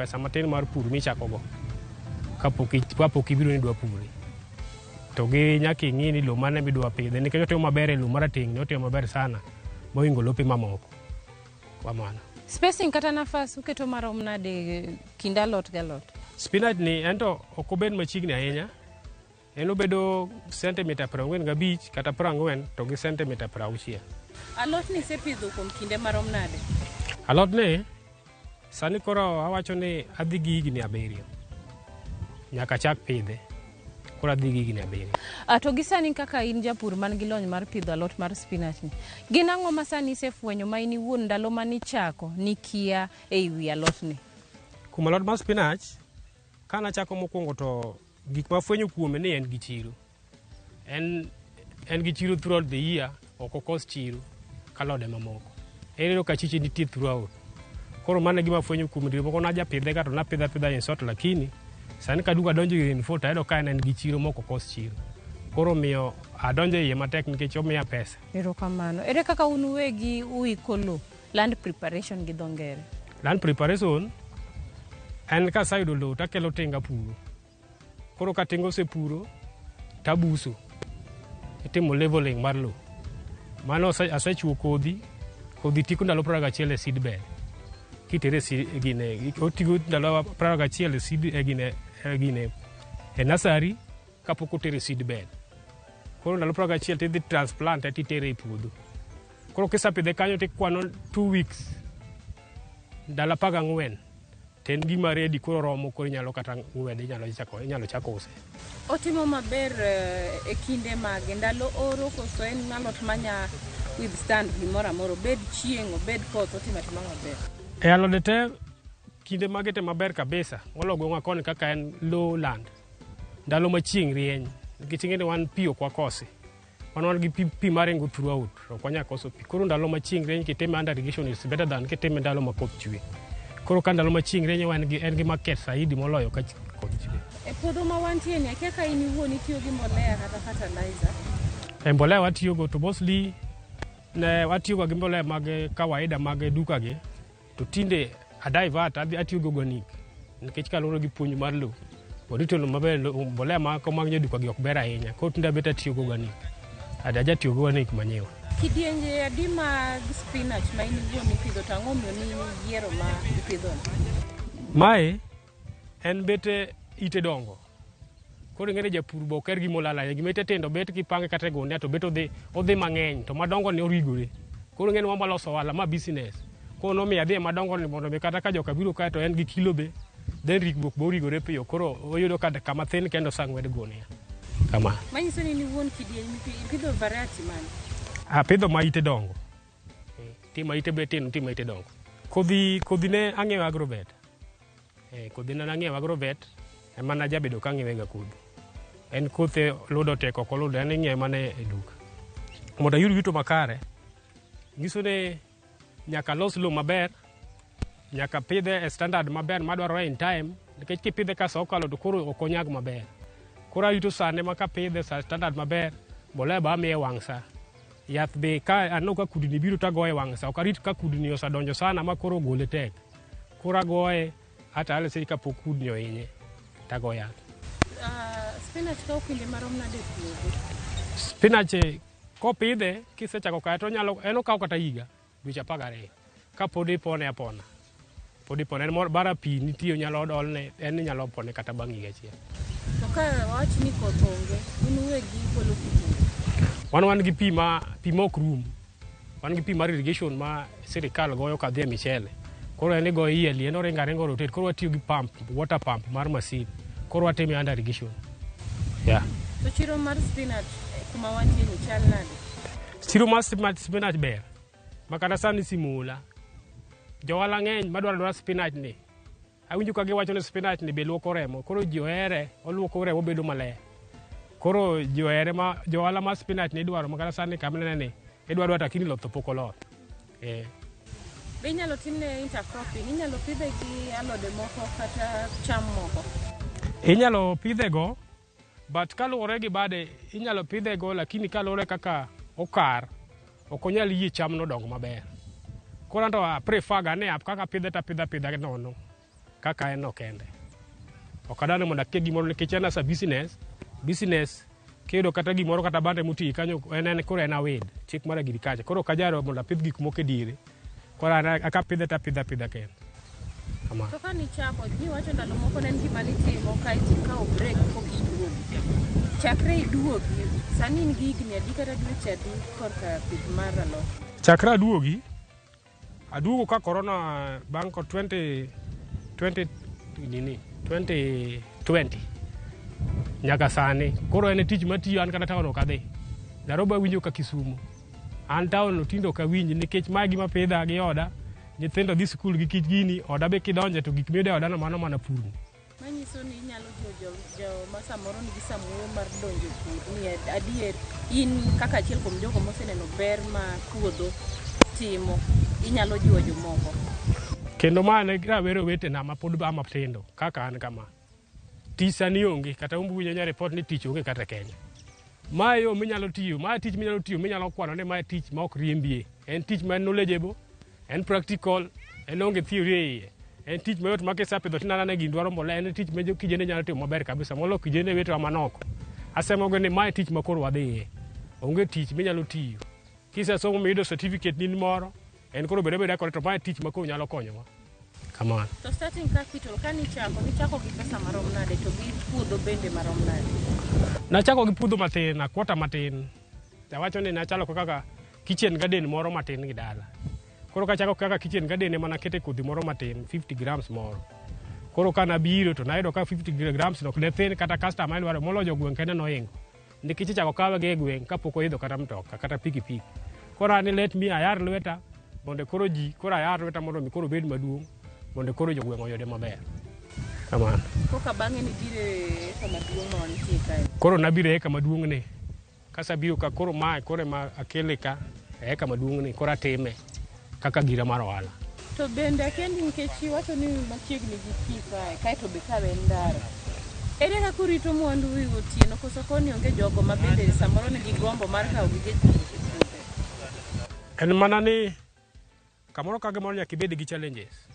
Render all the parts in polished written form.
Pesa matin mar pur michako go kapok ibiro ni idwa pure. To gi nyaka ing'i ni lowo mane midwa pidhe, nikech otimo maber e lowo marateng' ni, otimo maber sana mohingo lope mamoko. Kamano. Spacing kata nafas uketo marom nade kind alot gi alot? Spinach ni ento ok obed machiegni ahinya. En obedo sentimita 45 kata 40 to gi sentimita 60. Alot ni isepidho kuom kinde marom nade? Alot ni sani koro awacho ni adhi gi higni 7 nyaka chak pidhe. Koro adhi gi higni 7. To gi sani kaka in japur man gi lony mar pidho alot mar spinach ni, gin ang'o ma sani isefwenyo ma in iwuon ndalo manichako nikia ei wi alot ni? Kuom alot mar spinach, kanachako mokwongo to gik mafwenyo kuome ni en gi chiro. En gi chiro throughout the year, ok okos chiro ka alode mamoko. En iyudo ka chiche nitie throughout. Koro mano e gima afwenyo kuome. Diere moko najapidhe ga to napidhe apidha in short, lakini sani kaduogo adonjo ir info to ayudo ka en gi chiro mok okos chiro. Koro omiyo adonjo e iye matek nikech omiya pesa. Erokamano. Ere kaka un uwegi uiko lowo, land preparation gi dho ngere? Land preparation en kasayudo lowo takelo tinga puro. Koro ka tinga osepuro tabuso. Itimo leveling mar lowo. Mano asechuo kodhi, kodhi tiko ndalo 21 e seed bed. Kitere e gine, otigo ndalo 21 e seed e gine e nursery kapok otere e seed bed. Koro ndalo 21 tidhi transplant titere e puodho. Koro kisapidhe kanyo tikwano 2 weeks, ndalo 14, to en gima ready. Koro romo, koro inyalo kata ng'wede, inyalo chako use. Otimo maber e kinde mage? Ndalo oro koso en alot manya withstand gimoro amora, obed chieng', obed koth, otimo atima maber? E alode te, kinde mage te maber kabisa molo gweng'wa koni kaka en low land, ndalo ma chieng' rieny, nikech ing'e ni wan pi ok wakosi. Wan gi pi, pi maringo throughout, ok wanyal koso pi. Koro ndalo ma chieng' rieny kitime under irrigation is better than kitime ndalo ma koth chwe. Koro ka ndalo ma chieng' rieny wan gi en gi market saidi moloyo ka koth chwe. E puodho ma wantie ni, akia ka in iwuon itiyo gi mbolea kata fertilizer? E mbolea watiyogo to mostly ne watiyoga gi mbolea mag kawaida mag duka gi, to tinde a divert adhi atiyo gi organic nikech kaluwore gi puonj mar lowo orito lowo maber. Mbolea mag nyaduka gi ok ber ahinya. Koro tinde abet atiyo gi organic, aja tiyo gi organic manyiwa. Kidienje adi mag spinach ma in iwuon ipidho, to ang'o omiyo niyiero ma ipidhoni? Mae en bete ite dongo. Koro ing'e ni japur be ok her gima olal ahinya. Gima ite tindo bet kipange kata e gunia to bet odhi mang'eny, to madongo ni origore. Koro ing'e ni wan waloso ohala ma business. Koro nomiyo adhi e madongo ni mondo mi kata ka joka biro kae to en gi kilo be, then rigruok be origore piyo. Koro oyudo ka kama thin kendo osang'wed gunia. Kama. Manyiso ni in iwuon kidieny ipidho variety mane? Apidho ma ite dongo. Nitie ma ite be tindo, nitie ma ite dongo. Kodhi ne ang'iewo Agrovet. Kodhi ne ang'iewo Agrovet ema najabedo ka ang'iewe ga kodhi. En kothe ludo tek ok oludo, en ing'iewe mana e duka. Mondo ayud yuto makare, nyiso ni nyaka alos lowo maber, nyaka pidhe e standard maber madwarore in time, nikech kipidhe ka sa okalo to koro ok onyag maber. Koro arito sane ma kapidhe sa standard maber, mbolea be amiye wang' sa. Yath be ka aneno ka kudni biro to agoye wang' sa, ok arit ka kudni osedonjo sana ma koro gole tek. Koro agoye hata alese kapok kudni ohinye tago yath. Spinach kawo kinde marom nade e puodho? Spinach kopidhe kisechako kaye to onyalo en okawo kata higa, dweche 12 kapod ipone apona. Pod ipone en bara pi nitie, onyalo dolne, en inyalo pone kata bang' higa achiel. To ka wawach ni koth onge, un uwegi ugolo pi kure? Wan gi pi ma pi ma ok rum. Wan gi pi mar irrigation ma sirikal goyo kadhi e michele. Koro en igoyo yearly, en oringo aringa rotate. Koro watiyo gi pump, water pump mar masin. Koro watime under irrigation. Yeah. To chiro mar spinach kuma wantie ni chal nade? Chiro mar spinach ber. Ma kata sani simula. Johala ng'eny madwaro adwara spinach ni. Awinjo ka giwacho ni spinach ni be luoko remo. Koro ji ohere, oluoko remo bedo maler. Koro ji ohere ma johala mar spinach ni idwaro ma kata sani kama inene ni idwa dwa lakini loth to pok oloth. Be inyalo timne intercropping? Inyalo pidhe gi alode moko kata cham moko? Inyalo pidhe go, but kaluwore gi bade inyalo pidhe go, lakini kaluwore kaka okar ok onyal yie cham no dong maber. Koro anto a prefer ga ni kaka apidhe to apidho apidha nono. kaka en no kende. Ok adwa ni mondo akia gimoro nikech en as a business, business kiyudo kata gimoro kata bande motii kanyo en koro en a weed, chik mar agriculture. Koro ok ajaro mondo apidh gik moko e diere. Koro an kapidhe to apidhe apidha kende. Kamano. To ka nichako, niwacho ndalo moko ne en gima nitimo kaeto ikawo break pok iduogi. Chakre iduogi, sani in gi higni adi kata dweche adi korka pith mar alot? Chakre aduogi, aduogo ka corona bang' ko 20, 20, nini, 2020 nyaka sani. Koro en e tich matiyo an kata town ok adhi. Nairobi awinjo ka Kisumu. An town tinde ok awinj nikech mae gima pidha gi oda. Nyithindo dhi sikul gi kich gini, oda be kidonje to gik miyudo e odano mano mana purni. Manyiso ni inyalo jiwo joma samoro nigi samuoyo mar donjo e pur ni adier in kaka achiel kuom jogo moseneno ber ma puodho timo, inyalo jiwo jomoko. Kendo ma ne rawere wetena ma pod a matindo kaka an kama. Tich sani onge kata umbu winjo nya report ni tich onge kata e Kenya. Ma e yo minyalo tiyo, ma tich minyalo tiyo minyalo kwano ni mae tich ma ok riembie. En tich ma en knowledgeable, en practical, en onge theory e iye. En tich mayot ma kisepidho tineno ni gini dwaro mbolea, en tich ma kijende nyalo timo maber kabisa molo kijende wetewa manok. Asemogi ni mae tich ma koro wadhiye. Onge tich minyalo tiyo. Kisesomo miyudo certificate ni moro, en koro bed abeda kode to mae tich ma koro nyalo konyowa. Kamano. To starting capital ka nichako, nichako gi pesa marom nade to gi puodho bende marom nade? Nachako gi puodho matin, a quarter matin. Awacho ni nachalo kaka kitchen garden moro matin gi dala. Koro kachako kaka kitchen garden ema nakete kodhi moro matin, 50 grams moro. Koro ka nabiro to nayudo ka 50 grams no ne thin kata customer dwaro moloyo jogweng' kende noingo. Nikech ichako kawe gi e gweng' kapok oidho kata mtoka kata pikipiki. Koro an ni let me ayar lweta mondo koro ji koro ayar lweta mondo mi koro obed maduong' mondo koro jogweng' oyude maber. Kamano. Koka bang'e nibiro e eka maduong' ma wantie kae. Koro nabiro e eka maduong' ni. Kasabiro ka koro mae koro ema akele ka e eka maduong' ni koro atime kaka gira mar ohala. To bende akia ni nikech iwacho ni machiegni gi pi kae, kaeto be kawe en ndara. Ere kaka urito mwandu otieno koso koni onge jogo ma bende samoro nigi gombo mar kawo gige ji e puothe? En mana ni kamoro ka gimoro nyaka ibed gi challenges.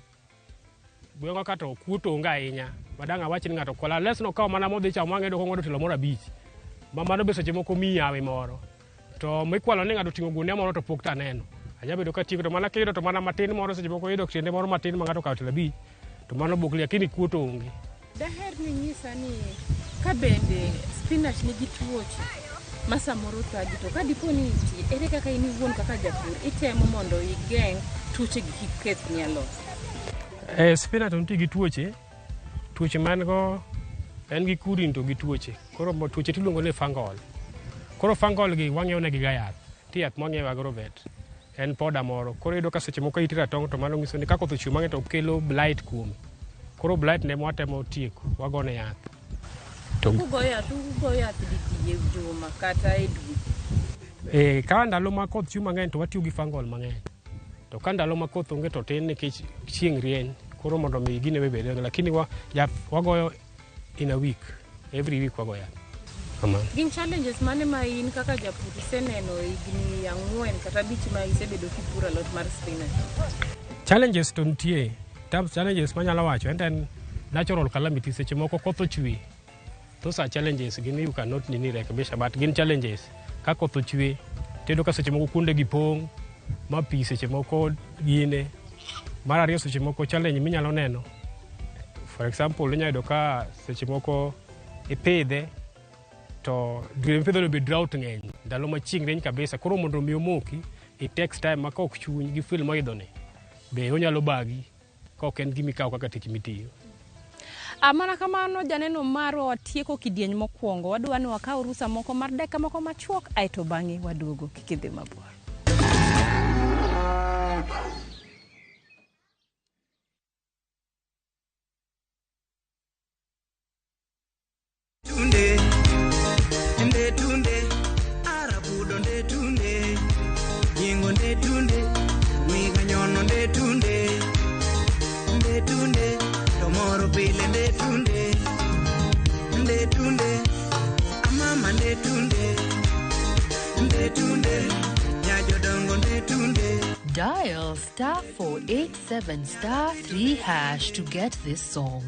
Gweng'wa ka to kuo to onge ahinya. Madang' awach ni ng'ato kwala unless nokawo mana modhi chamo wang'e yudo kong'ado tielo moro abich. Ma mano be seche moko miyi hawi moro. To mikwalo ni ng'ato oting'o gunia moro to pok to aneno. Anya bedo ka tieko to mana kiyudo to mana matin moro seche moko iyudo tiende moro matin ma ng'ato okawo tielo abich to mano bokli lakini kuo to onge. Daher ni inyisa ni ka bende spinach nigi tuoche ma samoro thagi to ka dipo ni nitie, ere kaka in iwuon kaka japur itemo mondo igeng' tuoche gi kik kethni alot? Spinach to nitie gi tuoche. Tuoche ma en go en gi kudni to gi tuoche. Koro tuoche tiluongo ni fungal. Koro fungal gi wang'iewo negi ga yath. Nitie yath mwang'iewo e agrovet. En poda moro. Koro iyudo ka seche moko iti ratong' to mano nyiso ni ka koth ochwe mang'eny to kelo blight kuome. Koro blight ne mwatemo tieko, wagone yath. To kugo yath, ugo yath didi e juma kata e dwe? Ka ndalo ma koth chwe mang'eny to watiyo gi fungal mang'eny. To ka ndalo ma koth onge to tin nikech chieng' rieny. Koro mondo mi gine be bed, lakini yath wagoyo in a week. Every week wagoyo yath. Kamano. Gin challenges mane ma in kaka japur iseneno e higni 4 kata 5 ma isebedo kipuro alot mar spinach? Challenges to nitie. Terms challenges manyalo wacho en natural calamity seche moko koth ochwe. Those are challenges gin you cannot nini rekebisha but gin challenges. Ka koth ochwe tiyudo ka seche moko kuonde gi pong' ma pi seche moko gine. Mar ariyo seche moko challenge minyalo neno for example inyalo yudo ka seche moko ipidhe to dwe mipidho no be drought ng'eny ndalo ma chieng' rieny kabisa koro mondo mi omoki it takes time ma kok chuny gi fuel moidho ni be onyalo bagi ka ok en gima ikawo kaka tich mitiyo. Mana kamano janeno marwa watieko kidieny mokwongo. Wadwa ni wakaw rusa moko mar dakika moko machuok aeto bang'e waduogo kik idhi mabor. Tunde, nde tunde, arabudo nde tunde, yingo nde tunde, wiga nyono nde tunde, nde tunde, tomoro pile nde tunde, nde tunde, amama nde tunde, nde tunde, nyajodongo nde tunde. Dial *487 *3# to get this song.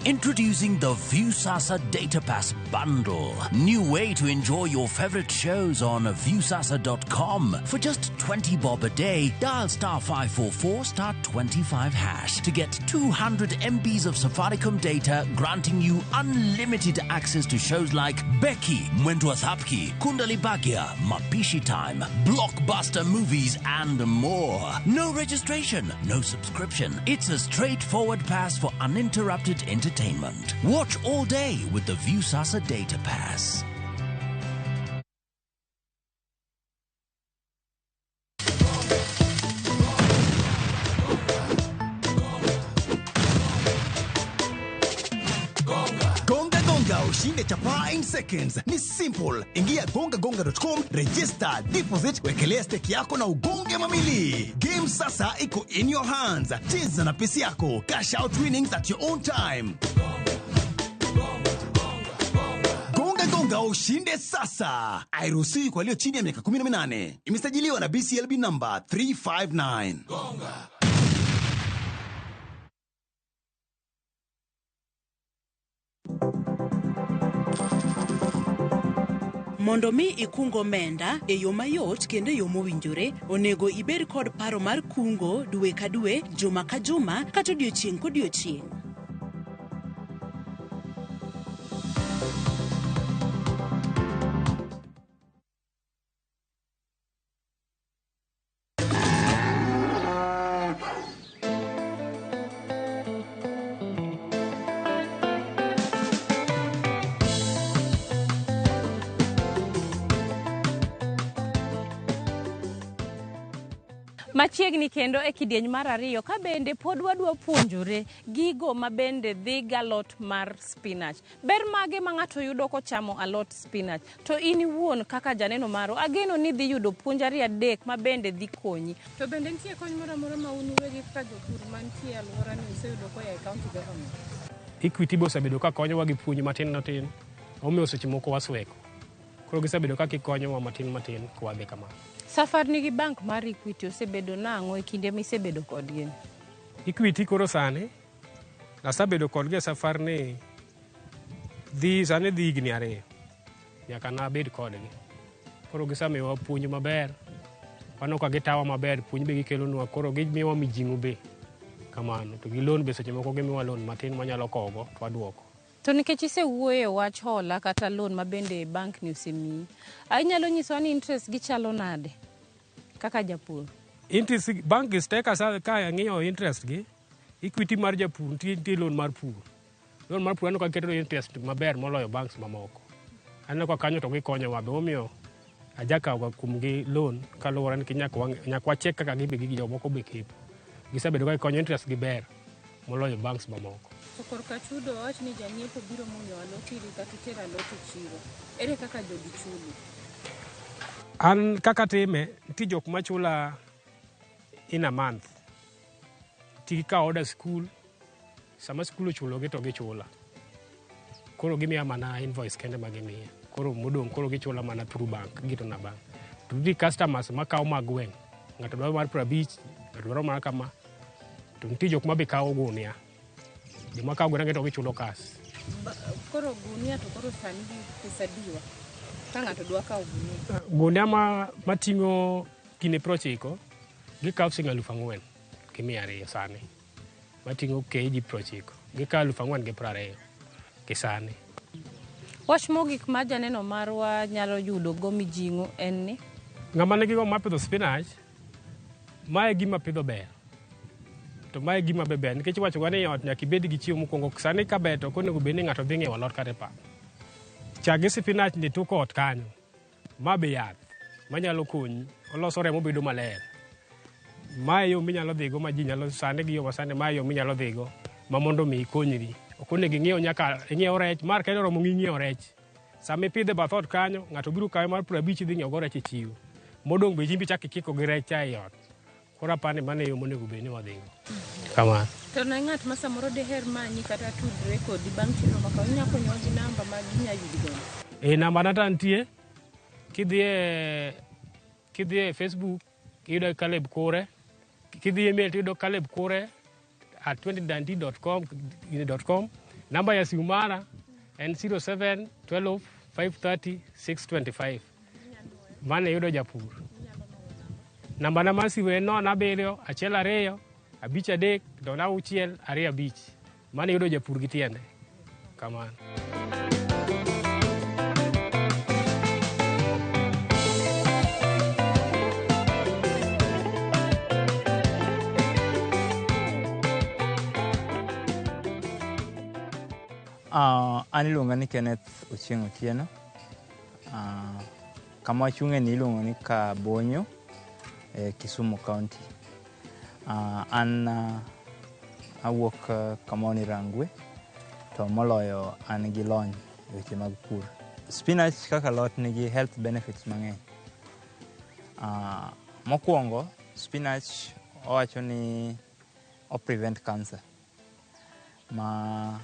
Introducing the Viusasa Data Pass Bundle. New way to enjoy your favorite shows on Viusasa.com. For just 20 bob a day, dial *544 *25# to get 200 MBs of Safaricom data, granting you unlimited access to shows like Becky, Mwendwa Thapki, Kundali Bhagya, Mapishi Time, blockbuster movies, and more. No registration, no subscription. It's a straightforward pass for uninterrupted entertainment. Watch all day with the Viusasa Data Pass. Gonga Gonga ushinde chapaa in seconds. Ni simple. Ingia gongagonga.com, register, deposit, wekelea stake yako na ugonge mamili. Game sasa iko in your hands. Cheza na pesi yako. Cash out winnings at your own time. Gonga Gonga ushinde sasa. Hairuhusiwi kwa walio chini ya miaka 18. Imesajiliwa na BCLB number 359. Mondo mi ikung omenda e yo mayot kendo e yo mowinjore, onego ibed kod paro mar kungo dwe ka dwe, juma ka juma, kata odiochieng' kodiochieng'. Machiegni kendo e kidieny mar ariyo ka bende pod wadwa puonjore gigo ma bende dhi galot mar spinach. Ber mage ma ng'ato yudo kochamo alot spinach? To in iwuon kaka janeno marwa, ageno ni dhi yudo puonj ariyo adek ma bende dhi konyi. To bende nitie kony moro amora ma un uwegi kaka jopur mantie e alworani useyudo koa e county government? Equity be osebedo ka konyowa gi puonj matin matin, omiyo seche moko wasweko. Koro gisebedo ka gikonyowa matin matin kwadhi kamano. Safar ni gi bank mar Equity osebedo nang'o e kinde misebedo kodgi? Equity koro sani asebedo kodgi e safar ni dhi sani dhi higni 2 nyaka nabed kodgi. Koro gisemiyowa puonj maber, waneno ka gitawa maber, puonj be gikelonwa, koro gimiyowa mijing'o be kamano. To gi loan be seche moko gimiyowa loan matin mwanyalo kowogo to waduoko. To nikech isewuoyo e wach hola kata loan ma bende bank ni osemiyi, inyalo nyisowa ni interest gi chalo nade kaka japur? Interest bank is te ka ang'iyo interest gi, Equity mar japur nitie loan mar pur. Loan mar pur aneno ka giketo interest maber moloyo banks mamoko. Aneno ka kanyo to gikonyowa be omiyo ajakawoga kuomgi loan kaluwore ni nyaka wacheck kaka gibe gi jomoko be kepo. Gisebedo ka gikonyo interest gi ber moloyo banks mamoko. To korka chudo wawach ni jang'iepo biro mong'iewo alot iri kata itero alot e chiro. Ere kaka jogi chuli? An kaka time, nitie jok machula in a month. Nitie ka order school, sama school ochulogi to gichula. Koro gimiya mana invoice kende ma gimiya. Koro modong' koro gichula mana through bank, gitona bank. To nitie customers makawo mag gweng'. Ng'ato dwaro mar 50, ng'ato dwaro mar kama. To nitie jok ma be kawo gunia. Joma kawo gunia to gichulo cash. Koro gunia to koro sani gi pesa adiwa? Ka ng'ato dwa kawo gunia. Gunia mating'o kine 90 gikawo siling 4,200 sani. Mating'o kg 90 gikawo 4,020 gi sani. Wach mogik ma janeno marwa nyalo yudo go mijing'o en ni? Ng'ama nigi gombo mar pidho spinach, mae gima pidho ber. To mae gima be ber nikech iwacho ga ni ot nyaka ibed gi chiemo mokwongo. Sani ka ber to ok onego bed ni ng'ato dhi ng'iewo alot kata e pap. Chak gi spinach ni tok ot kanyo. Ma be yath manyalo konyi, oloso remo bedo maler. Mae yo minyalo dhigo ma ji nyalo sani gi yo masani, mae yo minyalo dhigo ma mondo mi ikonyri. Ok onego ing'iew nyaka ing'iew rech, mar kendo oromo ng'iewo rech. Sama ipidhe e bath ot kanyo, ng'ato biro kawe mar 50 idhi ng'iewo go rech e chiro. Modong' be in ichako ikiko gi rech cha e ot. Koro apani mano e yo monego bed ni wadhigo. Kamano. To ne ng'at ma samoro deher manyi kata tudre kodi bang' chenro ma kama, inyalo konyowa gi namba ma ginya yudi godo? E namba na ta nitie, kidhi e Kidhi e Facebook iyudo Caleb Kure. Kidhi e email to iyudo Caleb Kure at 2019.com. Namba ya simu mara en 07 12 530 625. Mano iyudo japur. Namba na mar simu en 07 12 53 06 25. Mano iyudo japur gi tiende. Kamano. An iluonga ni Kenneth Ochieng' Otieno. Kama wachung'e ni iluongo ni Kabonyo e Kisumu County. An awuok kamoro ni Rangwe, to moloyo an gi lony e weche mag pur. Spinach kaka alot nigi health benefits mang'eny. Mokwongo, spinach owacho ni o prevent cancer. Ma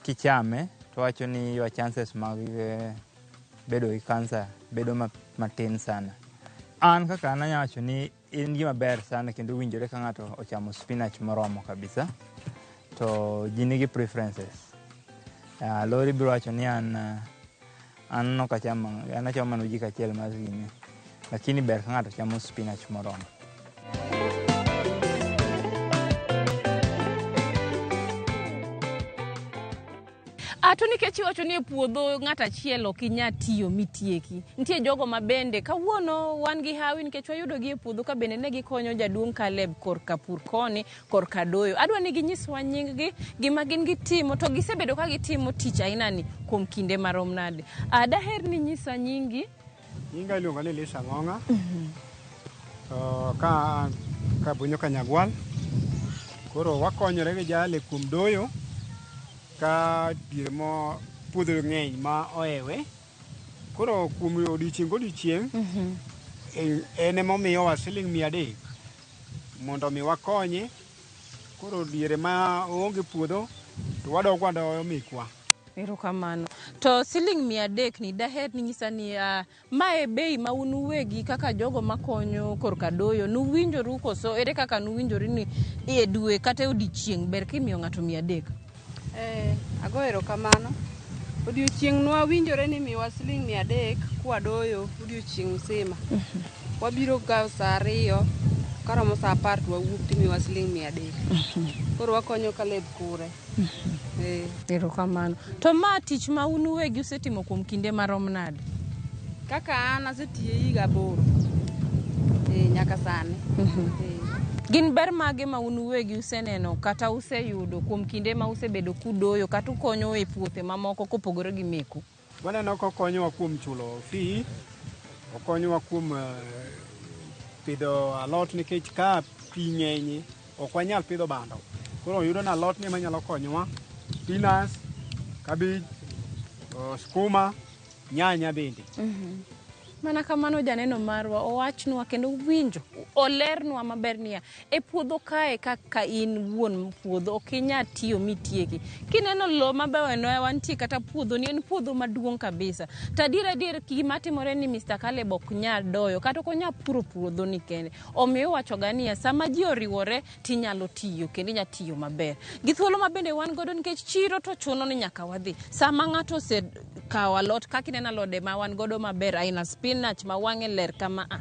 kichame to wacho ni your chances mag bedo gi cancer bedo matin sana. An kaka an anyalo wacho ni en gima ber sana kendo owinjore ka ng'ato ochamo spinach moromo kabisa. To ji nigi preferences. Lori biro wacho ni an ok acham, an achamo mana ojiko achiel mar ring'o. Lakini ber ka ng'ato chamo spinach moromo. To nikech iwacho ni e puodho ng'ato achiel ok inyal tiyo mitieki. Nitie jogo ma bende kawuono wan gi hawi nikech wayudo gi e puodho ka bende ne gikonyo jaduong' Caleb korka pur koni korka doyo. Adwa ni ginyiswa nying gi, gima gin gitimo to gisebedo ka gitimo tich aina ni kuom kinde marom nade. Daher ni nyisa nyingi. Nyinga iluongo ni Lisa Ng'ong'a. Ka Kabonyo Kanyagwal. Koro wakonyore gi jale kuom doyo. Ka diere mo puodho ng'eny ma oewe. Koro kuom odiochieng' godiochieng' en emomiyowa siling 300 mondo mi wakonye. Koro diere ma oonge puodho to wadok wadoyo mekwa. Erokamano. To siling 300 ni daher ni nyisa ni mae bei ma un uwegi kaka jogo makonyo korka doyo nuwinjoru koso ere kaka nuwinjoru ni e dwe kata e odiochieng' ber kimiyo ng'ato 300? Ago erokamano. Odiochieng' nwawinjore ni miwa siling 300 kwadoyo odiochieng' mzima. Wabiro kawo saa 2 karomo saa 10 to wawuok timiwa siling 300. Koro wakonyo Caleb Kure. Erokamano. To ma tich ma un uwegi usetimo kuom kinde marom nade? Kaka an asetiye higa 8. Nyaka sani. Gin ber mage ma un uwegi useneno kata useyudo kuom kinde ma usebedo kudoyo kata ukonyo e puothe mamoko kopogore gi meku? Waneno kokonyowa kuom chulo fee, okonyowa kuom pidho alot nikech ka pi ng'eny ok wanyal pidho bando. Koro yudo ni alot ni ema nyalo konyowa, spinach, cabbage, skuma, nyanya bende. Mana kamano janeno marwa owachnwa kendo winjo olernwa maber niya e puodho kae kaka in wuon puodho ok inyal tiyo mitieki. Kineno lowo mabeyo wantie kata puodho ni en puodho maduong' kabisa. To adier adier gima timore ni Mr. Caleb ok nyal doyo kata ok onyal puro puodho ni kende. Omiyo iwacho ga niya sama ji oriwore tinyalo tiyo kendo inyalo tiyo maber. Gi thuolo ma bende wan godo nikech chiro to chuno ni nyaka wadhi. Sama ng'ato osekawo alot kaka ineno alode ma wan godo maber aina spinach ma wang'e ler kama a.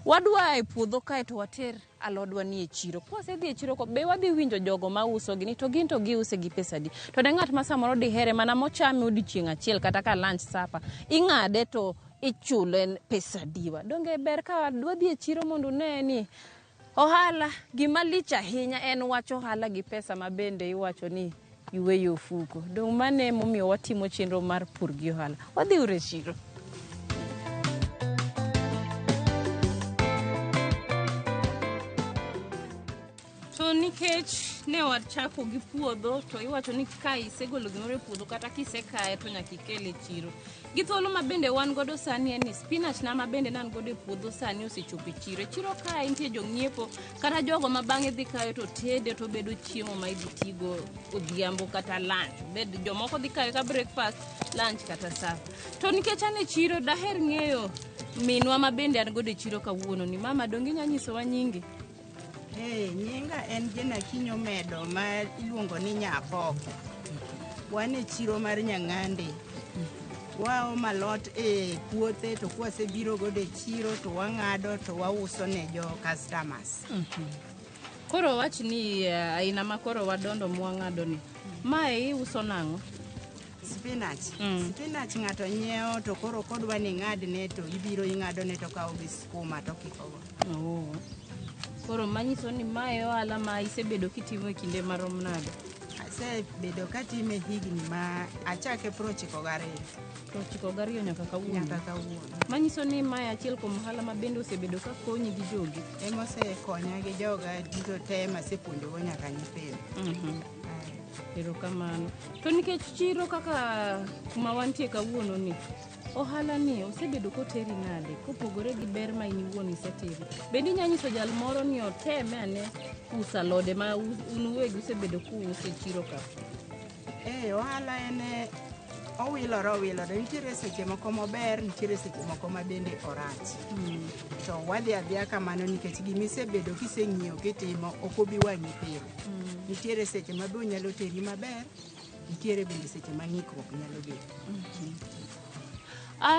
Wadwa e puodho kae to water alodwa ni e chiro. Kwasedhi e chiro ko be wadhi winjo jogo ma uso gini to gin to giuse gi pesa adi. To ne ng'at ma samoro dihere mana mochame odiochieng' achiel kata ka lunch supper, ing'ade to ichule pesa adiwa. Donge ber ka wadhi e chiro mondo une ni ohala gima lich ahinya en wach ohala gi pesa ma bende iwacho ni yueyo ofuko. Dong' mano emomiyo watimo chenro mar pur gi ohala. Wadhi uru e chiro. To nikech ne wachako gi puodho to iwacho ni ka isegolo gimoro e puodho kata kisekaye to nyaka ikele e chiro. Gi thuolo ma bende wan godo sani en ni spinach na ma bende ne an godo e puodho sani osechopo e chiro. E chiro kae nitie jong'iepo kata jogo ma bang'e dhi kayo to tede to bedo chiemo ma idhi tigo odhiambo kata lunch. Bed jomoko dhi kayo ka breakfast, lunch kata supper. To nikech an e chiro daher ng'eyo minwa ma bende an godo e chiro kawuono ni mama donge inya nyisowa nyingi? Ee, nyinga en Jane Akinyi Omedo ma iluongo ni Nyapoko. Wan e chiro mar Nyang'ande. Waomo alot e puothe to kwasebiro godo e chiro to wang'ado to wauso ne jo customers. Koro wach ni aina ma koro wadondo mwang'ado ni. Mae iuso nang'o? Spinach. Spinach ng'ato nyiewo to koro kodwa ni ing'adne to ibiro ing'adone to okawo gi skuma to okikogo. Oh. Koro manyiso ni mae ohala ma isebedo kitimo e kinde marom nade? Asebedo katime higni ma achake 92. 92 nyaka kawuono. Nyaka kawuono. Manyiso ni mae achiel kuom ohala ma bende osebedo ka konyi gi jogi. Ema osekonya gi joga duto te masepuonjogo nyaka nyithindo. Erokamano. To nikech chiro kaka kuma wantie kawuono ni, ohala ni osebedo koteri nade kopogore gi ber ma in iwuon isetimo? Bende inya nyiso jal moro ni oteme ane uso alode ma un uwegi usebedo kuuso e chiro ka? Ee, ohala en owilore owilore. Nitiere seche moko maber, nitiere seche moko ma bende orach. To wadhi adhiya kamano nikech gimisebedo kiseng'iyo kitimo ok obi wang'i pile. Nitiere seche ma be onyalo teri maber, nitiere bende seche ma ng'ikruok nyalo bedo.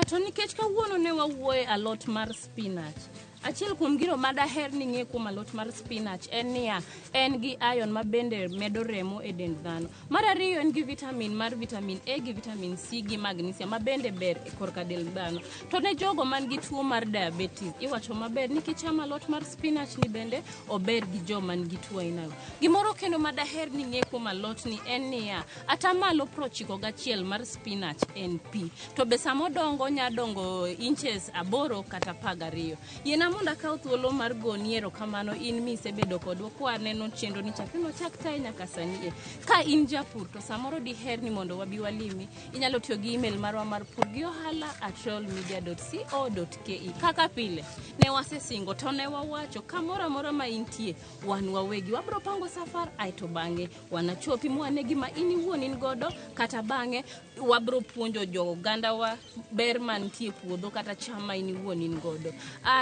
To nikech kawuono ne wawuoye alot mar spinach. Achiel kuom gino ma daher ni ng'e kuom alot mar spinach en niya, en gi iron ma bende medo remo e dend dhano. Mar ariyo en gi vitamin mar vitamin A gi vitamin C gi magnesium ma bende ber e korka dend dhano. To ne jogo man gi tuo mar diabetes, iwacho maber ni kichamo alot mar spinach ni bende ober gi joma nigi tuo ainago. Gimoro kendo ma daher ni ng'e kuom alot ni en niya, atamalo 91 mar spinach en pi. To be sama odongo onya dongo inches 8 kata 12. Yiena mondo akaw thuolo mar goni erokamano in misebedo kodwa kwa neno chenro ni chakre nochak taye nyaka sani e. Ka in japur to samoro diher ni mondo wabi walimi, inyalo tiyo gi email marwa mar purgiohala@royalmedia.co.ke. Kaka pile, ne wasesingo to ne wawacho kamoro amora ma intie, wan wawegi wabro pango safar aeto bang'e wanachopi mwane gima in iwuon in godo kata bang'e wabro puonjo jo ogandawa ber mantie puodho kata cham ma in iwuon in godo.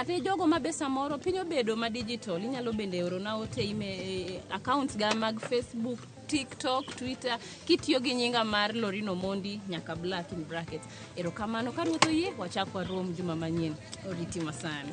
Ne jogo ma be samoro piny obedo ma digital, inyalo bende orona ote email accounts ga mag Facebook, TikTok, Twitter, kitiyo gi nyinga mar Lorino Mondi nyaka black in brackets. Erokamano ka Ruoth oyie, wachak warom juma manyien. Oriti masani.